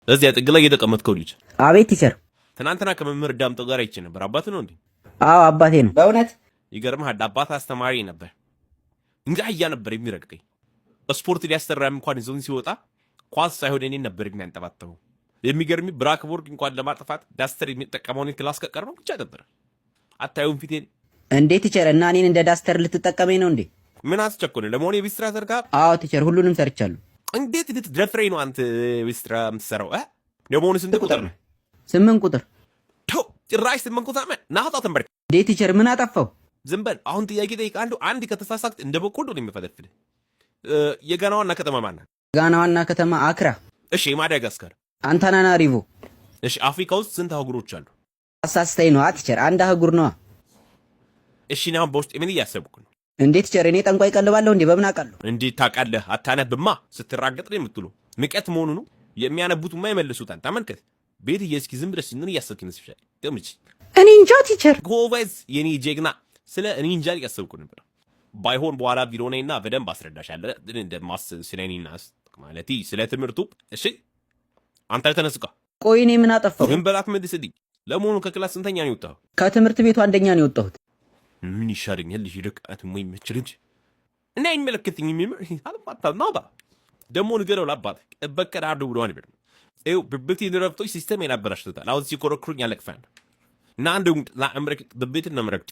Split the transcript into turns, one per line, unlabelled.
እዚያ ጥግ ላይ የተቀመጥከው ልጅ።
አቤት teacher።
ትናንትና ከመምህር ዳምጠው ጋር አይቼ ነበር። አባት ነው እንዴ?
አዎ አባቴ ነው።
በእውነት?
ይገርምሃል፣ አባት አስተማሪ ነበር። እንደ አህያ ነበር የሚረግጠኝ። ስፖርት ሊያሰራም እንኳን ይዞን ሲወጣ ኳስ ሳይሆን እኔን ነበር የሚያንጠባጥበው። የሚገርም blackboard እንኳን ለማጥፋት duster የሚጠቀመውን class ከቀረበው ብቻ ነበር። አታዩም ፊቴን?
እንዴ teacher፣ እና እኔን እንደ duster ልትጠቀመኝ ነው እንዴ?
ምን አስቸኮለ? ለመሆኑ የቤት ስራ ሰርተሃል?
አዎ teacher፣ ሁሉንም ሰርቻለሁ።
እንዴት ልትደፍረኝ ነው አንተ የቤት ስራ የምትሰራው? እ? ለመሆኑ ስንት ቁጥር ነው?
8 ቁጥር።
ተው፣ ጭራሽ 8 ቁጥር። ናውጣ ተንበርክ።
እንዴ teacher፣ ምን አጠፋው?
ዝም በል። አሁን ጥያቄ እጠይቅሃለሁ። አንድ ከተሳሳት እንደ በቆሎ ነው የምፈለፍልህ። የጋና ዋና ከተማ ማን ናት?
ጋና ዋና ከተማ አክራ።
እሺ፣ የማዳጋስካር?
አንታናናሪቮ።
እሺ፣ አፍሪካ ውስጥ ስንት አህጉሮች አሉ?
አሳስተኝ ነዋ teacher፣ አንድ አህጉር ነዋ።
እሺ፣ እኔ አሁን በውስጥ ምን እያሰብኩ ነው?
እንዴ teacher፣ እኔ ጠንቋይ ቀልባለሁ እንዴ? በምን አውቃለሁ?
እንዴት ታውቃለህ? አታነብማ። ስትራገጥ ነው የምትውለው። ንቀት መሆኑ ነው። የሚያነቡትማ ይመልሱታል። ተመልከት። ቤት እስኪ ዝም ብለሽ ምን እያሰብክ ይመስልሻል? ገምች።
እኔ እንጃ teacher።
ጎበዝ የኔ ጀግና። ስለ እኔ እንጃ እያሰብኩ ነበር። ባይሆን በኋላ ቢሮ ነይና በደንብ አስረዳሻለሁ። እንደማስ ስለ እኔና ማለት ስለ ትምህርቱ። እሺ፣ አንተ ተነስቃ።
ቆይ እኔ ምን አጠፋው?
ምን በላት መልስልኝ። ለመሆኑ ከ class ስንተኛ ነው የወጣኸው?
ከትምህርት ቤቱ አንደኛ ነው የወጣሁት።
ምን ይሻለኛል? ልጅ ልቃት የማይመች ልጅ እና አይመለከተኝም። የሚምር አልባታ ደግሞ ንገረው ለአባት እበቀላለሁ ብሎ ነበር። ይኸው ብብቴን ረብጦች system ኤን አበላሽቶታል። አሁን ሲኮረኩሩኝ ያለቅፋል እና አንድ ለአምረክ ብብትን ነው የምረግጥ።